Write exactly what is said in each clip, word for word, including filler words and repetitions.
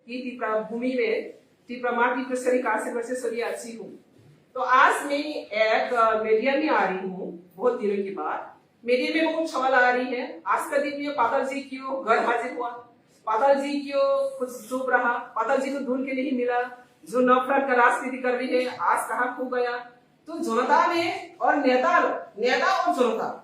कि तिप्रा भूमि में तिप्रा माटी के सरी कासे बसे सरी अच्छी हूँ। तो आज मैं एक मीडिया में आ रही हूँ बहुत दिनों के बाद। मीडिया में बहुत सवाल आ रही है, आज का दिन में पाताल जी क्यों घर हाजिर हुआ, पाताल जी क्यों कुछ चुप रहा, पाताल जी को ढूंढ के नहीं मिला, जो नफरत का राजनीति कर रही है आज कहाँ खो गया। तो जनता में और नेता, नेता और जनता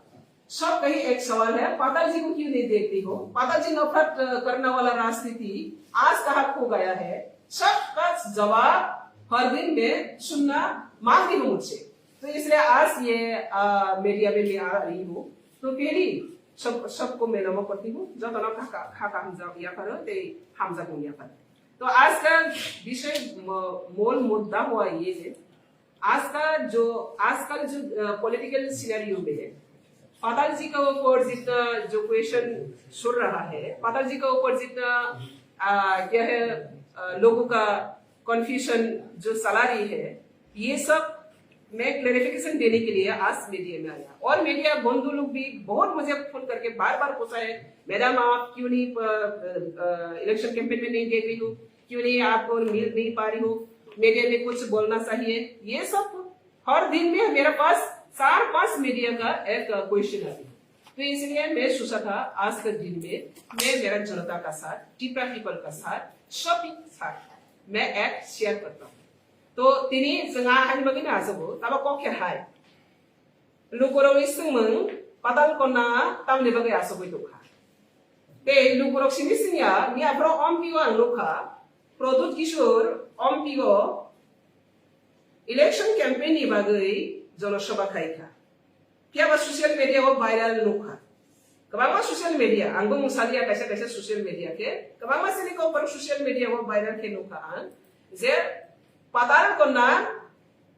सब कहीं एक सवाल है, पाताल जी को क्यों नहीं देखती हो? पाताल जी नफरत करने वाला राजनीति आज कहाँ खो गया है? सबका जवाब हर दिन में सुनना मांगती हूँ मुझसे। तो इसलिए आज ये मीडिया में मैं आ रही हूँ। तो पहली सब सबको मैं नमो करती हूँ। जो तो ना खा खा काम जा या करो ते हम जा या करो। तो आज का विषय मूल मुद्दा हुआ ये है। आज का जो आजकल जो पॉलिटिकल सिनेरियो में है, पाताल जी का ऊपर जितना जो क्वेश्चन सुन रहा है, पाताल जी का ऊपर जितना क्या है लोगों का कन्फ्यूजन जो चला रही है, ये सब मैं क्लैरिफिकेशन देने के लिए आज मीडिया में आया। और मीडिया बंधु लोग भी बहुत मुझे फोन करके बार बार पूछा है, मैडम आप क्यों नहीं इलेक्शन कैंपेन में नहीं देख रही हो, क्यों नहीं आपको मिल नहीं पा रही हो, मीडिया में कुछ बोलना चाहिए। ये सब हर दिन में मेरे पास चार पांच मीडिया का एक क्वेश्चन आती है। तो इसलिए मैं सोचा था आज के दिन में मैं मेरा जनता का साथ, टिपरा पीपल का साथ, सबके साथ मैं एक शेयर करता हूँ। तो tini chwng a haini bagwi no achago, tabo kok khe hai. Lukurokni swngmung, patal konna tamni bagwi achugwi tongkha. Tei lukurok simi singya, ni aphuru ompigo ang nukha, Pradyut Kishore ompigo election campaign ni bagwi jonosabha khaikha. Phiya ba social media o viral nukha. Kwbangma social media, ang bo mung saliya kaisa kaisa social media khe, kwbangma sini kok borok social media o viral khe nukha ang je patal konna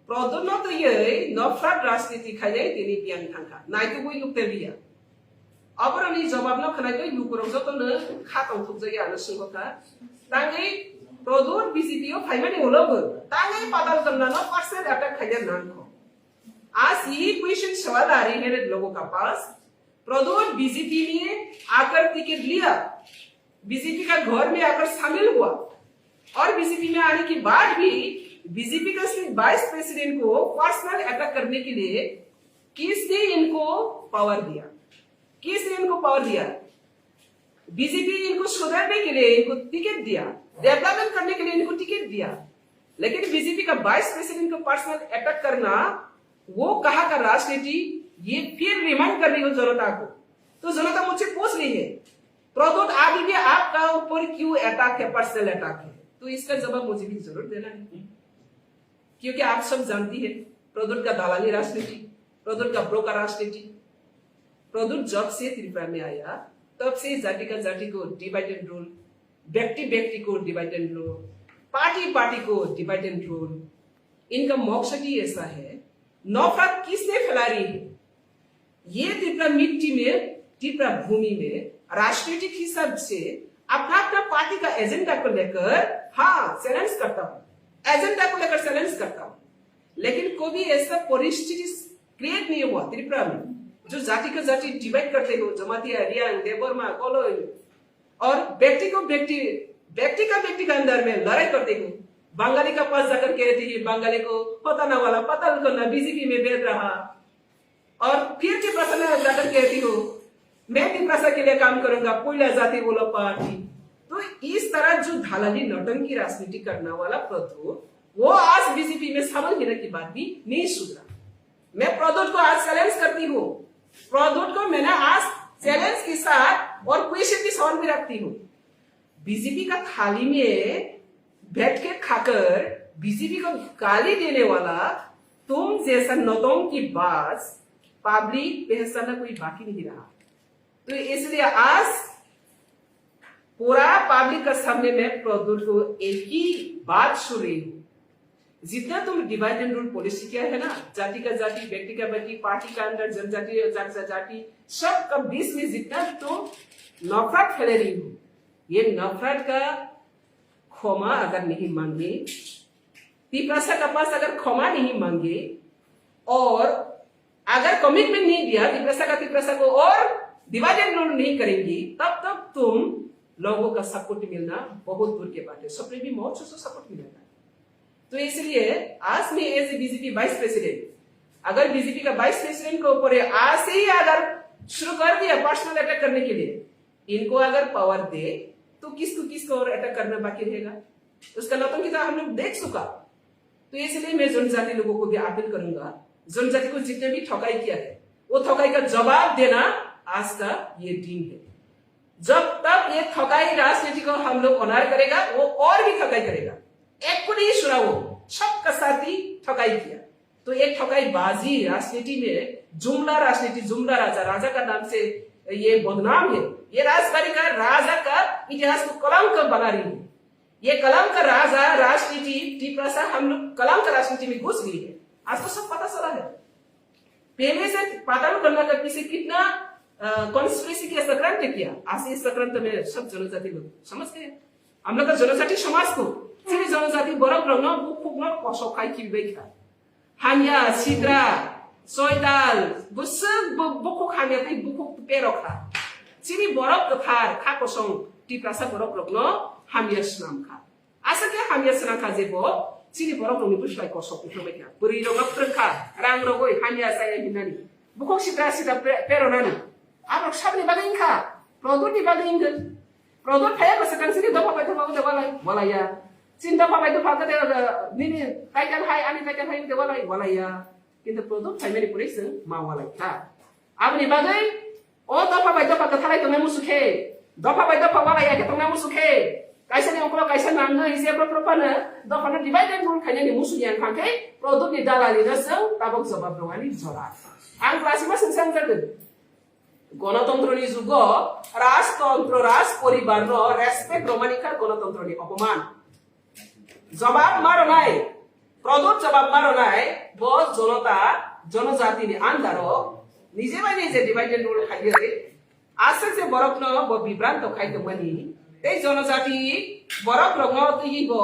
Pradyut no twiwi nofrat rajniti khainai tini biyang thangkha. Naitugwi nukte liya. Aboroni jobab no khwnagwi lukurok jotono kha tongthokjagwi ano swngkha. Tangwi Pradyut B J P o phaimani ulo bo tangwi patal konna no personal attack khaina nangkho. आज यही क्वेश्चन सवाल आ रही है लोगों का पास, प्रद्युत बीजेपी ने आकर टिकट लिया, बीजेपी का घर में आकर शामिल हुआ और बीजेपी में आने के बाद भी बीजेपी का सिर्फ वाइस प्रेसिडेंट को पर्सनल अटैक करने के लिए किसने इनको पावर दिया? किसने इनको पावर दिया? बीजेपी इनको सुधारने के लिए इनको टिकट दिया, डेवलपमेंट करने के लिए इनको टिकट दिया, लेकिन बीजेपी का वाइस प्रेसिडेंट को पर्सनल अटैक करना, वो कहाँ का राजनीति? ये फिर रिमाइंड कर रही हूँ जनता को। तो जनता मुझसे पूछ रही है, प्रद्युत, अभी भी आपका ऊपर क्यों अटैक है, पर्सनल अटैक है? तो इसका जवाब मुझे भी जरूर देना है। क्योंकि आप सब जानती है, प्रद्युत का दलाली राजनीति, प्रद्युत का ब्रोकर राजनीति। प्रद्युत जब से त्रिपुरा में आया, तब से जाति का जाति को डिवाइड एंड रूल, व्यक्ति व्यक्ति को divide and rule, party party को डिवाइड एंड रूल। इनका मकसद ही ऐसा है, नफरत किसने फैला रही है? ये त्रिपुरा मिट्टी में, त्रिपुरा भूमि में राजनीतिक हिसाब से अपना अपना पार्टी का एजेंडा को लेकर, हाँ, चैलेंज करता हूँ, एजेंडा को लेकर चैलेंज करता हूँ, लेकिन कभी ऐसा परिस्थिति क्रिएट नहीं हुआ त्रिपुरा में जो जाति का जाति डिवाइड करते हो, जमातिया, रियांग, देबबर्मा, कलोई, और व्यक्ति को व्यक्ति, व्यक्ति का व्यक्ति के अंदर में लड़ाई करते हो। बंगाली का पास जाकर कहती है, बंगाली को पताना वाला पताल करना बीजेपी में बैठ रहा, और फिर तिपरासा में जाकर कहती हो, मैं तिपरासा के लिए काम करूंगा, कोयला जाति बोला पार्टी। तो इस तरह जो धालाली नौटंकी राजनीति करने वाला प्रद्युत, वो आज बीजेपी में शामिल होने के बाद भी नहीं सुधरा। मैं प्रद्युत को आज चैलेंज करती हूँ, प्रद्युत को मैंने आज चैलेंज के साथ और क्वेश्चन के सवाल भी रखती हूँ। बीजेपी का थाली में बैठ के खाकर बीजेपी को गाली देने वाला तुम जैसा नौटंकी बाज पब्लिक पहचानना कोई बाकी नहीं रहा। तो इसलिए आज पूरा पब्लिक का सामने मैं प्रद्युत को एक ही बात सुन रही हूँ, जितना तुम डिवाइड एंड रूल पॉलिसी किया है ना, जाति का जाति, व्यक्ति का व्यक्ति, पार्टी का अंदर जनजाति, जाति का जाति, सबका बीच में जितना तुम नफरत फैले रही हो, ये नफरत का क्षमा अगर नहीं मांगे, तिपरासा का पास अगर क्षमा नहीं मांगे और अगर कमिटमेंट नहीं दिया तिपरासा का तिपरासा को और डिवाइड एंड रूल नहीं करेंगे, तब तक तुम लोगों का सपोर्ट मिलना बहुत दूर के बात है। सबने भी बहुत सपोर्ट मिलेगा। तो इसलिए आज मैं as a BJP vice president, अगर बीजेपी का वाइस प्रेसिडेंट के ऊपर है, आज से ही अगर शुरू कर दिया पर्सनल अटैक करने के लिए, इनको अगर पावर दे तो किसको किसको और अटैक करना बाकी रहेगा? उसका नौटंकी तो हम लोग देख चुका। तो इसलिए मैं जनजाति लोगों को भी अपील करूंगा, जनजाति को जितने भी ठगाई किया है, वो ठगाई का जवाब देना आज का ये दिन है। जब तक ये ठगाई राजनीति को हम लोग ऑनर करेगा, वो और भी ठगाई करेगा। एक को नहीं सुना, वो सबका साथ ही ठगाई किया। तो ये ठगाईबाजी राजनीति में, जुमला राजनीति, जुमला राजा, राजा का नाम से ये बदनाम है। ये राजबाड़ी का राजा का इतिहास को कलंक बना रही है। ये कलंक राजा राजनीति, टिप्रासा हम लोग कलंक राजनीति में घुस गई है। आज तो सब पता चला है। पहले से पाताल गंगा का पीछे कितना कॉन्स्पिरेसी किया, षड्यंत्र किया। आज ये षड्यंत्र में सब जनजाति लोग समझ गए। Amlaka jonojati somajko, chini jonojati borok rokno bukhukno kosok khai khibi bai kha. Hamya, sidra, soidal, bwswk bu-, bukhuk hamya tei bukhuk perok kha. Chini borok kwthar kha kosong Tiprasa borok rokno hamya swnam kha. Aswk khe hamya swnam kha je bo chini borok rokni bwslai kosok wngthang bai kha. Bwrwi rokno phrwng kha, rang rogwi hamya chaya hinani. Bukhuk sidra sidra pe-, peronani. Aborok sabni bagwi wngkha, product ni bagwi wngkha. Product phaiya bwswk kang chini dopha bai dopha wngde walai, walaiya. Chini dopha bai dopha wngde, uh, nini title hai, ani title hai wngde walai, walaiya. Kintu product phaimani pore chwng ma walai kha. Aboni bagwi o dopha bai dopha kwthalai tongnai musu khe, dopha bai dopha walaiya khe tongnai musu khe, kaisa ni uklo kaisa nangwi je bro bro phano dopha no divide and rule khainani musu yang kha khe product ni dalali no chwng tabok jawab rwani jora. Ang klasima sengsa wngjago. Gonotontro ni jugo rajtontro, raj poribar no respect romani kha gonotontro ni opoman. Jawab ma rwnai, product jawab ma rwnai, bo jonota, jonojati ni under o nije bai nije divide and rule khaiwi aswk je borok no bo bibranto khai tongmani, tei jonojati borok rok no twiwi bo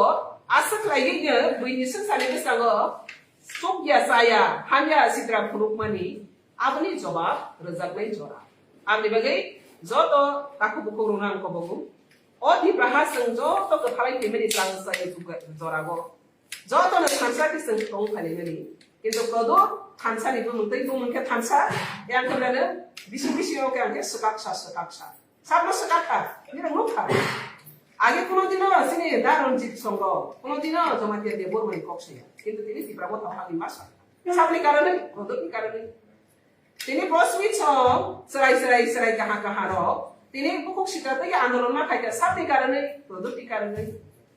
aswk laiwi no buini swngcharni bwskango chukya chaya hamya sitra phunukmani. Aboni jawab rwjaknai jora. Aboni bagwi joto takhuk bukhuk rokno ang kobogo. O Tipraha chwng joto kwphalai phaimani chang chaya jora o. Jotono thansa khe chwng tong phailaimani. Kintu kodo thansa ni bumung tei bumung khe thansa, yang khe mane bisi bisi o khe ang khe swkaksa swkaksa. Sabno swkakha, nini nukha. Age kuno dino chini da Ranjit Songho, kuno dino Jamatia Debbarma ni kok saya. Kintu tini Tipra Motha hali masa. Sabni karone, kodo ni karone. Tini bo switch o chwrai chwrai chwrai kaha kaha rok. Tini bukhuk sitra twi andolon ma khaikha sabni karone, product ni karone.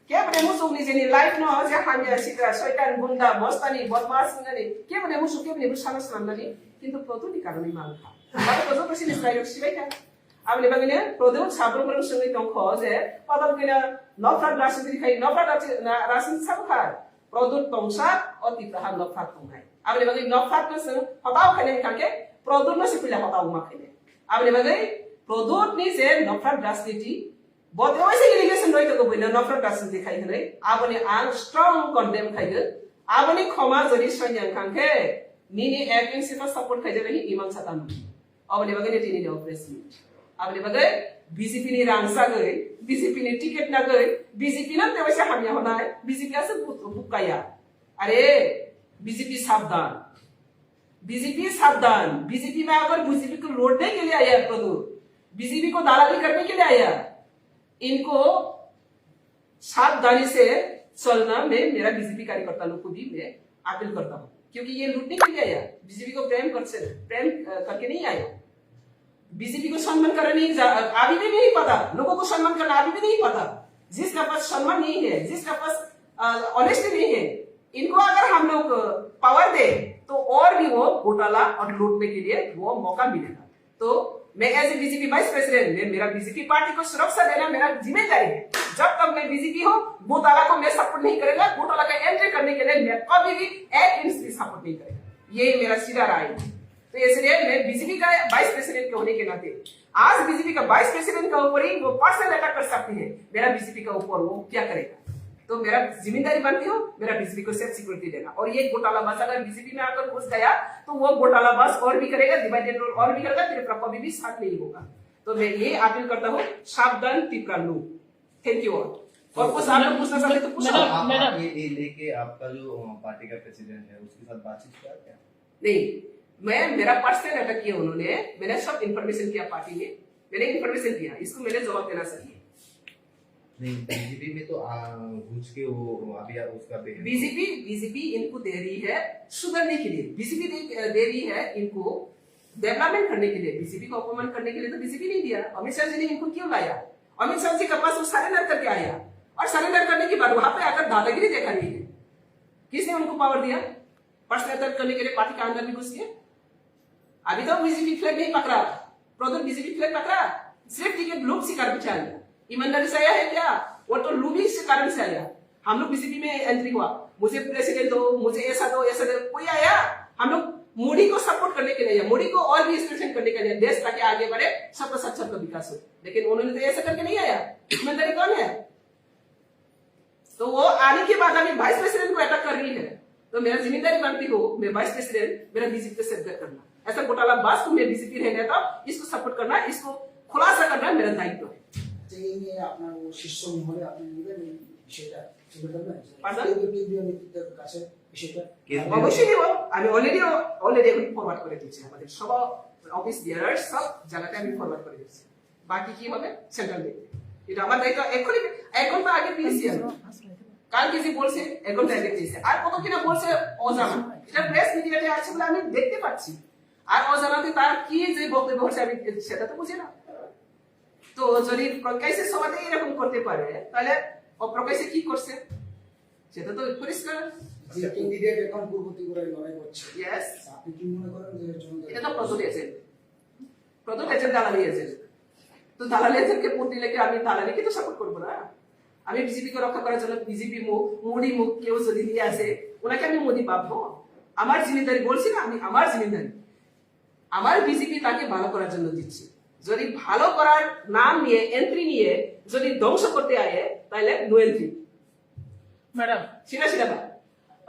Kebne musuk ni jeni life no je hamya sitra soitan gunda mostani bodmas wngnani. Kebne musuk kebne bwsano swnamnani. Kintu product ni karone mankha. Abo to joto sini chwrai rok sibaikha. Aboni bagwi ne product sabrung rok swngwi tongkho je padal kena nokra rajniti khai nokra rajniti sabo khai. Product tongsa o Tipraha nokphar tongnai. Aboni bagwi nokphar no chwng hotao khainai hwnkha khe product no se puila hotao ma khainai. Aboni bagwi product ni je nokphar rajniti, bo tei waisa allegation roi tongo buino nokphar rajniti khai hwnwi, aboni ang strong condemn khaigo. Aboni khoma jodi sonya hwnkha khe nini against no support khaijaknai imang satan. Aboni bagwi no tini ni press meet. Aboni bagwi B J P ni rang sagwi, B J P ni ticket nagwi, B J P no tewaisa hamya honai, B J P aswk but-, bukkaya. Are, B J P sabdan. B J P sabdan. B J P mein agar B J P ko lootne ke liye aaya hai, Pradhu. B J P ko dalali karne ke liye aaya hai. इनको सावधानी से चलना मैं मेरा बीजेपी कार्यकर्ता लोग को भी मैं अपील करता हूँ, क्योंकि ये लूटने के लिए आया, बीजेपी को प्रेम कर से प्रेम अ, करके नहीं आया। बीजेपी को सम्मान करना नहीं जा, अभी भी नहीं पता, लोगों को सम्मान करना अभी भी नहीं पता। जिसका पास सम्मान नहीं है, जिसका पास ऑनेस्टी नहीं है, इनको अगर हम लोग पावर दे तो और भी वो घोटाला और लूटने के लिए वो मौका मिलेगा। तो मैं as a BJP vice president, मैं मेरा बीजेपी पार्टी को सुरक्षा देना मेरा जिम्मेदारी है। जब तक मैं बीजेपी हूँ, घोटाला को मैं सपोर्ट नहीं करेगा, घोटाला का एंट्री करने के लिए मैं कभी भी एक इंच भी सपोर्ट नहीं करेगा। ये मेरा सीधा राय है। तो इसलिए मैं बीजेपी का वाइस प्रेसिडेंट होने के नाते आज बीजेपी का वाइस प्रेसिडेंट का ऊपर ही वो पर्सनल अटैक कर सकती है। मेरा बीजेपी का ऊपर वो क्या करेगा? तो मेरा जिम्मेदारी बनती हो, मेरा बीजेपी को सेफ सिक्योरिटी देना। और ये घोटाला बस अगर बीजेपी में आकर घुस गया तो वो घोटाला बस और भी करेगा, डिवाइड एंड रूल और भी करेगा, त्रिपुरा कभी भी शांत नहीं होगा। तो मैं ये अपील करता हूँ, सावधान तिपरा लोग। Thank you all। और कुछ आप लोग पूछना चाहते तो पूछो। मैडम, आप, मैडम। आप ये, ये लेके आपका जो, अ, पार्टी का प्रेसिडेंट है, उसके साथ बातचीत किया क्या? नहीं, मैं, मेरा पर्सनल अटैक किया उन्होंने। मैंने सब इन्फॉर्मेशन किया पार्टी में, मैंने इन्फॉर्मेशन दिया, इसको मैंने जवाब देना चाहिए। नहीं, बीजेपी में तो, आ, घुस के वो अभी उसका बीजेपी, बीजेपी इनको दे रही है सुधरने के लिए, बीजेपी दे, दे रही है इनको डेवलपमेंट करने के लिए। बीजेपी को अपमान करने के लिए तो बीजेपी नहीं दिया। अमित शाह जी ने इनको क्यों लाया? अमित शाह जी के पास वो सरेंडर करके आया, और सरेंडर करने के बाद वहां पे आकर दादागिरी दिखा रही है। किसने उनको पावर दिया पर्सनल अटैक करने के लिए, पार्टी के अंदर भी घुस के? अभी तो बीजेपी फ्लैग नहीं पकड़ा, प्रद्युत बीजेपी फ्लैग पकड़ा, सिर्फ टिकट लोभ से कारण से आया। ईमानदारी से आया है क्या? वो तो लोभी से कारण से आया। हम लोग बीजेपी में एंट्री हुआ, मुझे प्रेसिडेंट दो, मुझे ऐसा दो, ऐसा दो, कोई आया? हम लोग मोदी को सपोर्ट करने के लिए आया, मोदी को और भी स्ट्रेंथन करने के लिए, देश ताकि आगे बढ़े, सबका साथ सबका विकास हो। लेकिन उन्होंने तो ऐसा करके नहीं आया। ईमानदारी कौन है? तो वो आने के बाद अभी वाइस प्रेसिडेंट को अटैक कर रही है। तो मेरा जिम्मेदारी बनती हो, मैं वाइस प्रेसिडेंट, मेरा बीजेपी को सेफगार्ड करना। ऐसा घोटाला बाज को मैं बीजेपी रहने देता हूँ, इसको सपोर्ट करना, इसको खुलासा करना मेरा दायित्व है। আচ্ছা, এই নিয়ে আপনার ও শীর্ষ মহলে আপনি নেবেন এই বিষয়টা তুলে ধরবেন যে পারবেন? কেন্দ্রীয় নেতৃত্বের কাছে বিষয়টা কেন্দ্রীয় অবশ্যই দেবো। আমি অলরেডি, অলরেডি এখন ফরওয়ার্ড করে দিচ্ছি, আমাদের সব অফিস বিয়ারার সব জায়গাতে আমি ফরওয়ার্ড করে দিচ্ছি। বাকি কি হবে সেন্ট্রাল দেখবে। এটা আমার দায়িত্ব। এখনই, এক ঘন্টা আগে পেয়েছি আমি। কালকে যে বলছে, এক ঘন্টা আগে পেয়েছে। আর কত কিনা বলছে অজানা। এটা প্রেস মিডিয়াতে আসছে বলে আমি দেখতে পাচ্ছি। আর অজানাতে তার কি যে বক্তব্য হচ্ছে আমি সেটা তো বুঝি না। তো যদি প্রকাশ্যে সভাতে এরকম করতে পারে, তাহলে অপ্রকাশ্যে কি করছে সেটা তো পরিষ্কার। যে ক্যান্ডিডেট এখন পূর্ব ত্রিপুরায় লড়াই করছে, ইয়েস। আপনি কি মনে করেন যে জনতা এটা তো প্রদ্যুৎ এজেন্ট। প্রদ্যুৎ এজেন্ট, দালালি এজেন্ট। তো দালালি এজেন্টকে ভোট দিলে কি আমি দালালিকে তো সাপোর্ট করবো না? আমি বিজেপিকে রক্ষা করার জন্য বিজেপি মুখ, মোদি মুখ কেউ যদি নিয়ে আসে, ওনাকে আমি মোদি ভাববো? আমার জিম্মেদারি বলছি না, আমি আমার জিম্মেদারি, আমার বিজেপি তাকে ভালো করার জন্য দিচ্ছি। যদি ভালো করার নাম নিয়ে, এন্ট্রি নিয়ে যদি ধ্বংস করতে আয়, তাহলে নো এন্ট্রি। ম্যাডাম, সিধা সিধা বা।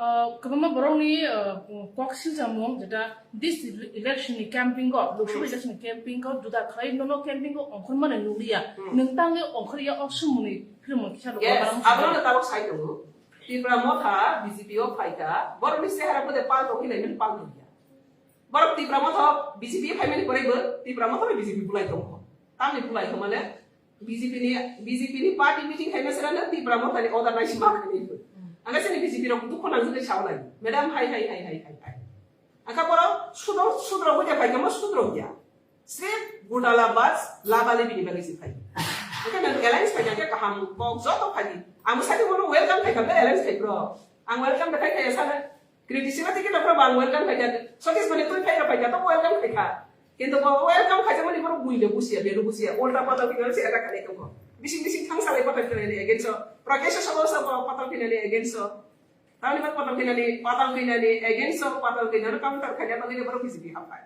Ah, kwbangma borokni, ah, kok siljamung, jeta this election ni camping o, Lok Sabha Hmm. election ni camping o, juda khlai nono camping o ongkhormani nukliya. Hmm. Nwng tangwi ongkhorya o sumungni philmung kisa Yes, rwkha abo no tabok sai tongo. Tipra Motha B J P o phaikha, borokni chehara bode palto hinai mani palto ya. Borok Tipra Motha B J P phaimani pore bo Tipra Motha B J P bulai tongo. Tamni bulai kho mane B J P ni, B J P ni party meeting khaima sera na Tipra Motha ni order nai sima khaini. Ang sini B J P rok dukho nang jani saulai. Madam, hai, hai, hai. Ang kha borok sudro, sudro hoja pai kamo sudro ya. Srip gudala bas labali bini bagwi si phai. Ang kha nang alliance phai kha kaham kok joto phai. Ang sadi bono welcome khai kha alliance khai bro. Ang welcome khai khai sana. Criticism tike nokra bang welcome khai kha. Sokis mane tui khai khai kha to welcome khai kha. Kintu bo welcome khai mani bono buile busia, belu busia. Ulta patal kina si attack khai tongko. Bising bising thang salai patal kina ni against so. Prakesh so so patal kina ni against so. Tani patal kina ni, patal kina ni against so patal kina no counter khai ya bagi bono B J P hapai.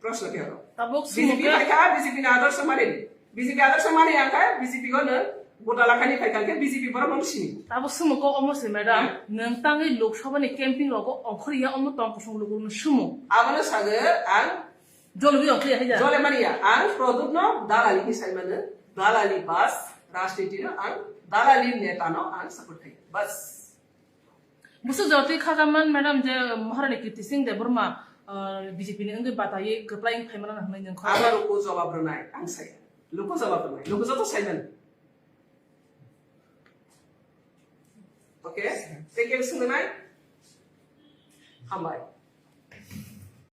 Proshno kya ro? Tabuk B J P sumo khai kha, B J P na ador so mani. B J P ador so mani ang khai, B J P go no. Bota lakhani phai kha khe B J P borok mung sini. Tabuk sumo ko omo se madam, Hmm. Nwng tangwi Lok Sabha ni camping rogo ongkhorya omo tong kusung lukurno sumo. Abono sago ang Jolwi ongkhorya hai ja. Jole mani ya, ang Pradyut no dalali hi sai mano, dalali bas, rajniti no ang, dalali neta no ang support khai. Bas. Busu jotwi khagaman madam je Maharani Kirti Singh Debbarma, ah, B J P ni wngwi bataiwi kwplai wng phaimano hwnwi nwng kho. Abo luku jawab rwnai, ang sai. Luku jawab rwnai, luku joto sai mano. Okay? Thank you, Sundanai. Hambai.